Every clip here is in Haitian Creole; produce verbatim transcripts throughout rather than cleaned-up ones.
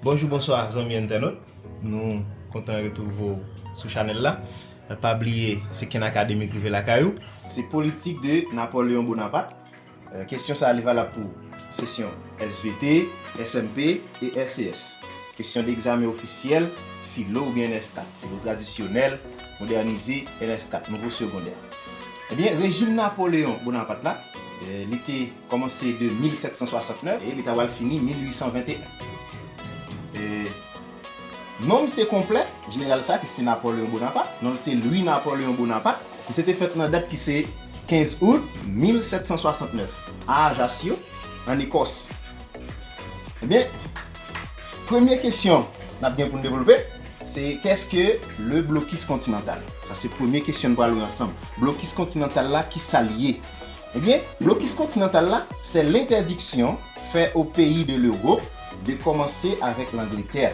Bonjou, bonswa, zanmi entènot. Nou kontan retwouve w sou chanèl la. Pa bliye, se Ken Academy k rive lakay ou. Se politik de Napoléon Bonaparte. Euh, kesyon sa a li valab pou sesyon S V T, S M P e S E S. Kesyon de egzamen ofisyèl, filo oubyen S T A, filo tradisyonèl, modènize, S T A, nouvo segondè. Ebyen, rejim Napoléon Bonaparte la, euh, li te kòmanse de mil sèt san swasantnèf e li ta pral fini mil uit san venteyen. E non misye konplè, jeneral sa ki se Napoléon Bonaparte, non l se Louis Napoléon Bonaparte. Misye te fèt nan dat ki se kenz out mil sèt san swasantnèf, a Ajaccio, ann Ekòs. Ebyen, premye kesyon n ap gen pou n devlope, se qu'est-ce que le blocus continental? Sa se premye kesyon n pral wè ansanm. Blokis kontinantal la, ki sa l ye? Ebyen, blokis kontinantal la, c'est l'interdiction faite aux pays de l'Europe de commencer avec l'Angleterre,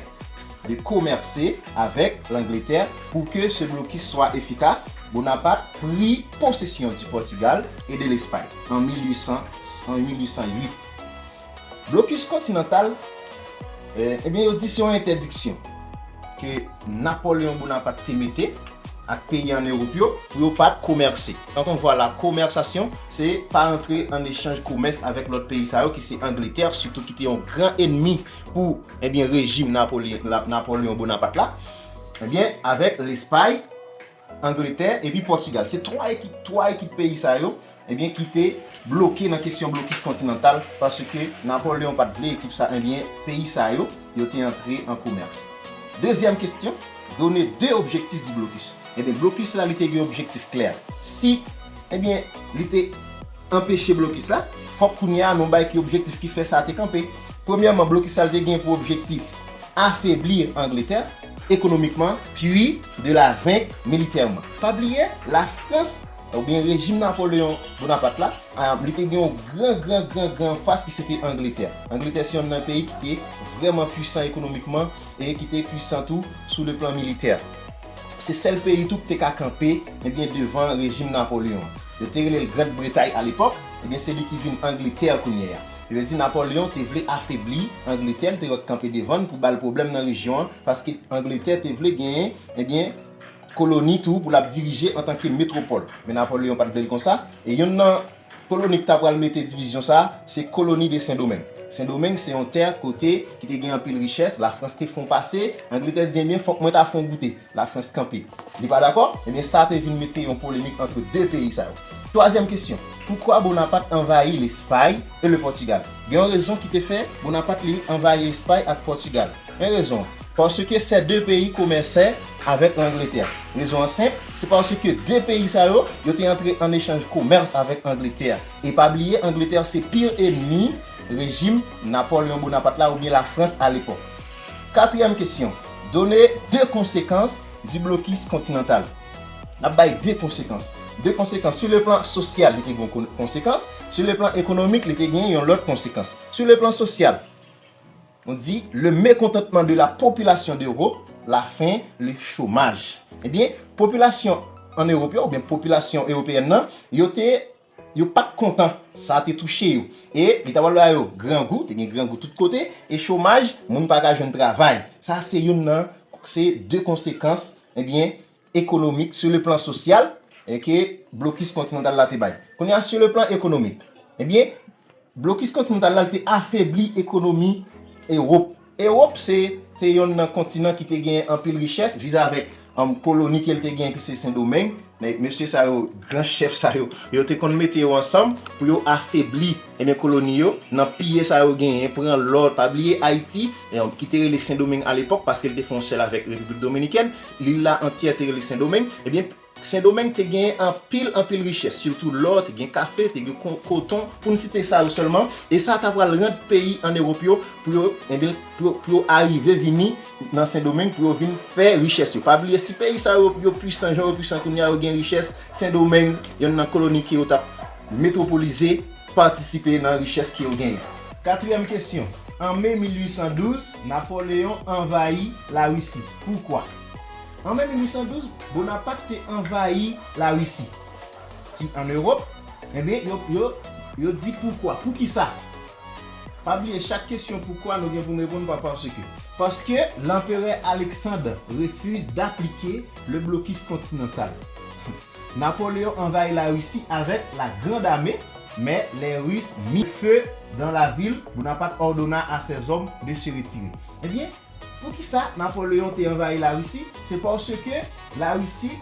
de commercer avec l'Angleterre. Pour que ce blocus soit efficace, Bonaparte prit possession du Portugal et de l'Espagne en mil uit san, en mil uit san uit. Blokis kontinantal, eh, ebyen, yo di se yon entèdiksyon ke Napoléon Bonaparte te mete ak peyi ann Ewòp yo pou yo pa t komèse. Quand on voit la commercialisation, se pa antre an echanj komès avèk lòt peyi sa yo, ki se Angletè, sitou ki te yon gran ènmi pou, ebyen, rejim Napoli-, la, Napoléon Bonaparte la, ebyen, avèk Lespay, Angletè epi Pòtigal. Se twa ekip, twa ekip peyi sa yo, ebyen, ki te bloke nan kesyon blokis kontinantal, paske Napoléon pa t vle ekip sa, ebyen, peyi sa yo, yo te antre an komès. Dezyèm kesyon, donner deux objectifs du blocus. Ebyen, blokis la, li te gen objektif klè. Si, ebyen, li te anpeche blokis la, fòk kounye a nou bay ki objektif ki fè sa te kanpe. Premyèman, blokis la, li te gen pou objektif afebli Angletè ekonomikman, puis de la vaincre militairement. Pa bliye, Lafrans, oubyen rejim Napoléon Bonaparte la, ah, li te gen yon gran, gran, gran, gran fas ki se te Angletè. Angletè se yonn nan peyi ki te vrèman pwisan ekonomikman e ki te pwisan tou sou le plan militè. Se sèl peyi tou ki te ka kanpe, ebyen, devan rejim Napoléon. Yo te rele l Grand Bretagne alepòk, ebyen, se li ki vin Angletè kounye a. Yo di Napoléon te vle afebli Angletè, li te wè k kanpe devan l pou ba l pwoblèm nan rejyon an, paske Angletè te vle genyen, ebyen, koloni tou pou l ap dirije antanke metwopòl. Men Napoléon pa t vle l konsa. E yonn nan koloni k ta pral mete divizyon sa a, se koloni de Sendomeng. Sendomeng se yon tè kote ki te gen anpil richès, Lafrans te fè yon pase, Angletè di, ebyen, fòk mwen ta fè yon goute. Lafrans kanpe. Li pa dakò? Ebyen, sa te vin mete yon polemik ant de peyi sa yo. Twazyèm kesyon, pourquoi Bonaparte envahit l'Espagne et le Portugal? Gen yon rezon ki te fè Bonaparte li anvayi Lespay ak Pòtigal. Yon rezon, paske ces deux pays commerçaient avec l'Angleterre. Rezon an senp, se paske de peyi sa yo, yo te antre an echanj komès avèk Angletè. E pa bliye, Angletè se pire ènmi rejim Napoléon Bonaparte la oubyen Lafrans alepòk. Katriyèm kesyon, donner deux conséquences du blocus continental. N ap bay de konsekans. De konsekans. Sur le plan social, li te gen yon kon-, konsekans. Sur le plan économique, li te gen yon lòt konsekans. Sur le plan social, on dit le mécontentement de la population d'Europe, la faim, le chômage. Ebyen, popilasyon ann Ewòp yo, oubyen popilasyon ewopeyèn nan, yo te, yo pa t kontan, sa te touche yo. E li ta pral ba yo grangou, te gen grangou tout kote, e chomaj, moun pa ka jwenn travay. Sa se youn nan, se de konsekans, ebyen, ekonomik, sur le plan social, e ke blokis kontinantal la te bay. Kounye a, sur le plan économique, ebyen, blokis kontinantal la, li te afebli ekonomi Ewòp. Ewòp se te yonn nan kontinan ki te gen anpil richès vizavèk, um, koloni ke l te gen ki se Sendomeng. Men mesye sa yo, gran chèf sa yo, yo te konn mete yo ansanm pou yo afebli, ebyen, koloni yo, nan piye sa yo genyen, pran lò. Pa bliye Ayiti, e, um, ki te rele Sendomeng alepòk, paske l te fè yon sèl avèk Repiblik Dominikèn, lil la antyè te rele Sendomeng. Ebyen, Sendomeng te gen anpil, anpil richès, sitou lò, te gen kafe, te gen kon-, koton, pou n site sa yo sèlman. E sa ta pral rann peyi ann Ewòp yo, pou yo, ebyen, pou yo, pou yo arive vini nan Sendomeng, pou yo vin fè richès yo. Pa bliye, si peyi sa yo, yo pwisan, jan yo pwisan kounye a, yo gen richès, Sendomeng, yonn nan koloni ke yo t ap metwopolize, patisipe nan richès ke yo genyen. Katriyèm kesyon. An me mil uit san douz, Napoléon anvayi Larisi. Poukwa? An me mil uit san douz, Bonaparte te anvayi Larisi, ki ann Ewòp. Ebyen, yo, yo, yo di poukwa, poukisa? Pa bliye, chak kesyon poukwa nou gen pou n reponn pa paske. Parce que l'empereur Alexandre refuse d'appliquer le blocus continental. Napoléon envahit la Russie avec la grande armée, mais les Russes mirent feu dans la ville. Bonaparte ordonna à ses hommes de se retirer. Ebyen, poukisa Napoléon te envayi Larisi? Se paske Larisi,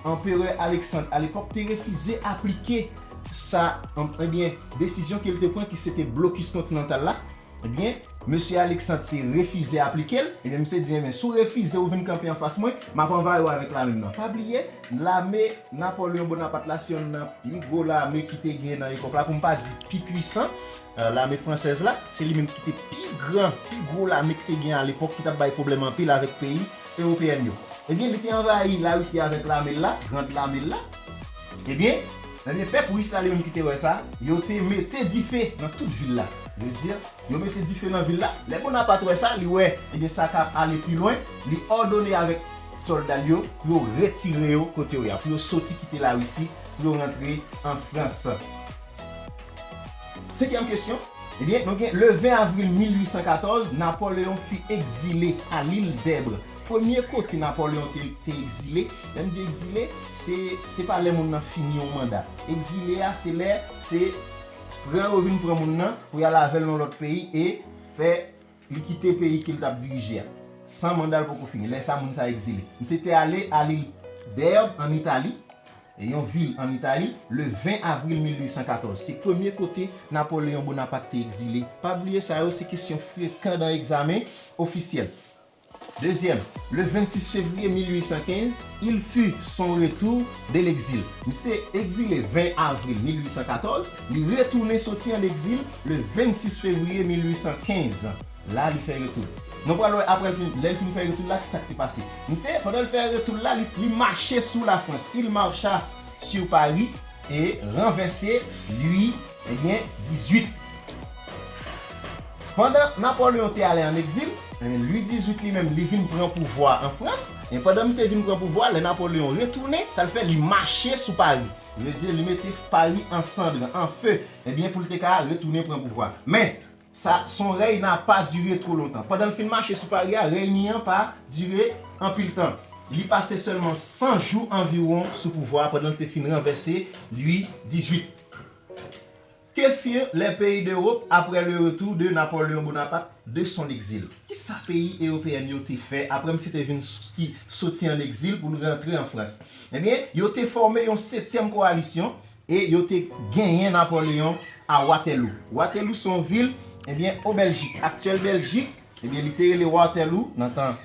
anperè Aleksand alepòk, te refize aplike sa, ebyen, desizyon ke l te pran, ki se te blokis kontinantal la. Ebyen, mesye Aleksand te refize aplike l. Ebyen, misye di, ebyen, si w refize, ou vin kanpe anfas mwen, m ap anvayi w avèk lame m nan. Pa bliye, lame Napoléon Bonaparte la, se yonn nan pi gwo lame ki te gen nan epòk la, pou m pa di pi pwisan. Lame fransèz la, se li menm ki te pi gran, pi gwo lame ki te gen alepòk, ki t ap bay pwoblèm anpil avèk peyi ewopeyèn yo. Ebyen, li te anvayi Larisi avèk lame l la, grand lame l la. Ebyen, ebyen, pèp ris la, li menm ki te wè sa, yo te mete dife nan tout vil la. Yo di, yo mete dife nan vil la. Lè Bonaparte wè sa, li wè, ebyen, sa ka ale pi lwen, li òdone avèk sòlda l yo pou yo retire yo kote yo ye a, pou yo soti kite Larisi, pou yo rantre an Frans. Senkyèm kesyon, ebyen, nou gen le vingt avril mil huit cent quatorze, Napoléon fut exilé à l'île d'Elbe. Premye kote Napoléon te, te egzile, lè m di egzile, se, se pa lè moun nan fini yon manda. Egzile a, se lè, se pran yo vin pran moun nan pou y al avè l nan lòt peyi e fè li kite peyi ke l t ap dirije a. San manda l poko fini. Lè sa, moun sa egzile. Misye te ale a l'île d'Elbe, an Itali, yon vil an Itali, le vingt avril mil huit cent quatorze. Se premye kote Napoléon Bonaparte te egzile. Pa bliye sa yo, se kesyon frekan nan egzamen ofisyèl. Dezyèm, le vingt-six février mille huit cent quinze, il fit son retour de l'exil. Misye egzile ven avril mil huit cent quatorze, li retounen soti an egzil le vingt-six février mil huit cent quinze. La, li fè retou l. Nou pral wè apre l fin, lè l fin fè retou l la, kisa k te pase. Misye, pandan l fè retou l la, li, li mache sou Lafrans. Il marcha sur Paris et renverse Louis, ebyen, dizuit. Pandan Napoléon te ale an egzil, ebyen, Louis dizuit li menm, li vin pran pouvwa an Frans. E pandan misye vin pran pouvwa, lè Napoléon retounen, sa l fè, li mache sou Paris. Vle di, li mete Paris an sandre, an fe, ebyen, pou l te ka retounen pran pouvwa. Men, sa, son règne n'a pas duré trop longtemps. Pandan l fin mache sou Paris a, règne li an pa dire anpil tan. Li pase sèlman san jou anviwon sou pouvwa a pandan l te fin ranvèse Louis dizuit. Que firent les pays d'Europe après le retour de Napoléon Bonaparte de son exil? Kisa peyi ewopeyèn yo te fè apre misye te vin s-, ki soti an egzil pou l rantre an Frans? Ebyen, yo te fòme yon setyèm kowalisyon e yo te genyen Napoléon a Waterloo. Waterloo se yon vil, ebyen, o Bèljik, aktyèl Bèljik, ebyen, li te rele Waterloo nan tan,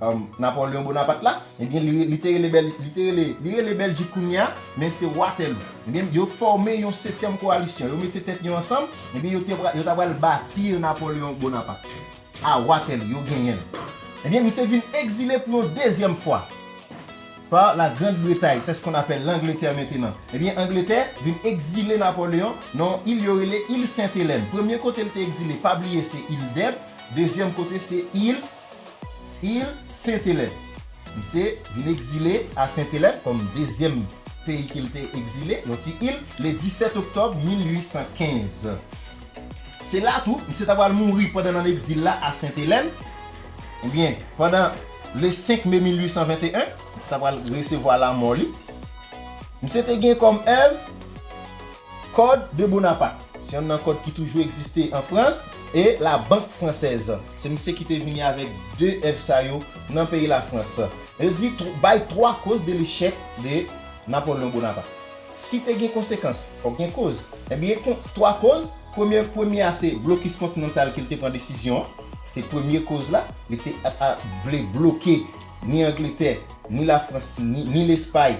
um, Napoléon Bonaparte la. Ebyen, li, li te rele Bèl-, li te rele, li rele Bèljik kounye a, men se Waterloo. Ebyen, yo fòme yon setyèm kowalisyon. Yo mete tèt yo ansanm, ebyen, yo te pra-, yo ta pral bati Napoléon Bonaparte. A Waterloo, yo genyen l. Ebyen, misye vin egzile pou yon dezyèm fwa. Par la Grande-Bretagne, c'est ce qu'on appelle l'Angleterre maintenant. Ebyen, Angletè vin egzile Napoléon nan yon il yo rele il Sent Elèn. Premye kote l te egzile, pa bliye, se il Dèb. Dezyèm kote, se il, il Sent Elèn. Misye vin egzile a Sent Elèn kòm dezyèm peyi ke l te egzile, yon ti il, le disèt oktòb mil uit san kenz. Se la tou, misye ta pral mouri pandan l an egzil la a Sent Elèn. Ebyen, pandan le senk me mil uit san venteyen, misye ta pral resevwa lanmò li. Misye te gen kòm èv Code de Bonaparte. Se yonn nan kòd ki toujou egziste an Frans e la Banque Française. Se misye ki te vini avèk de èv sa yo nan peyi Lafrans. Yo di tw-, bay twa koz de lechèk de Napoléon Bonaparte. Si te gen konsekans, fòk gen koz. Ebyen, kon, twa koz. Premye, premye a se blokis kontinantal ke l te pran desizyon an. Se premye koz la. Li te a, a, vle bloke ni Angletè, ni Lafrans, ni, ni Lespay,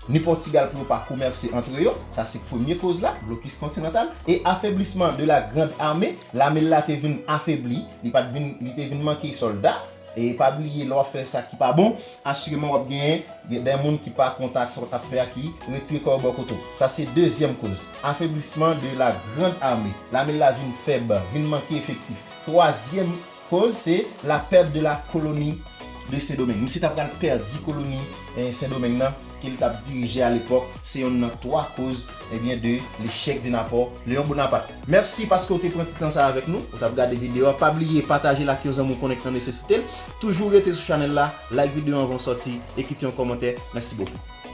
ni Pòtigal pou yo pa komèse antre yo. Sa se premye koz la, blokis kontinantal. E afeblisman de la Grande Armée, lame l la te vin afebli, li pa t vin, li te vin manke sòlda. E pa bliye, lè w ap fè sa ki pa bon, asireman w ap genyen de moun ki pa kontan ak sa w t ap fè a ki retire kò yo bò kote w. Sa se dezyèm koz. Afeblisman de la Grande Armée. Lame l la vin fèb, vin manke efektif. Twazyèm koz, se la perte de la colonie de Sendomeng. Misye ta pral pèdi koloni, eh, Sendomeng nan. ke li t ap dirije alepòk, se yonn nan twa koz, ebyen, de lechèk de Napò, Leon Bonaparte. Mèsi paske w te pran ti tan sa avèk nou, ou t ap gade videyo a. Pa bliye pataje l ak yon zanmi w konnen k nan nesesite l. Toujou rete sou chanèl la, like videyo anvan w sòti e kite yon kòmantè. Mèsi bokou.